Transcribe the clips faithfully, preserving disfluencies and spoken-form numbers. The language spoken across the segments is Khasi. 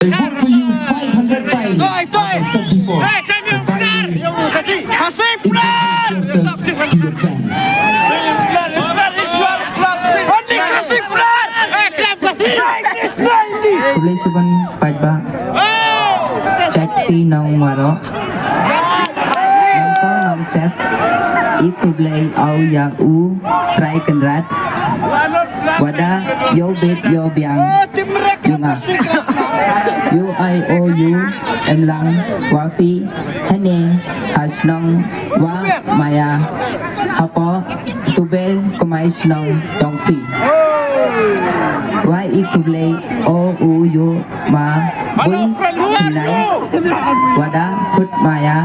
I vote for you five hundred times, as I said before. So kindly introduce yourself to your friends. Khublei shibun paidbah. Chat phi nong waroh. Nangko nong sep. I khublei au ya u Trai Kynrad. Wada yo bit yo biang. Yunga. U ai o u emlang wa phi hane ha shnong wa maya. Hapoh tuber kumai shnong yong phi. Wa i khublei o u yu ma bui kynai. Wada khut maya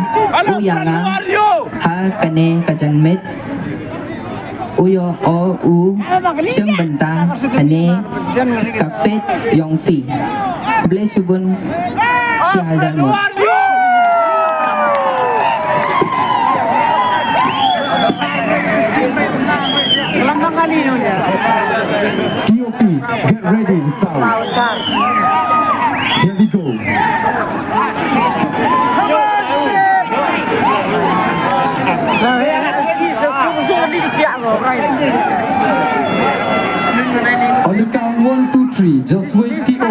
u yanga ha kane ka janmiet. U yo o u shem bynta hane ka fet yong phi. Khublei shibun shi hajar ngut. T O P, get ready to sound. Here we go. On the count one, two, three, just wait, T O P.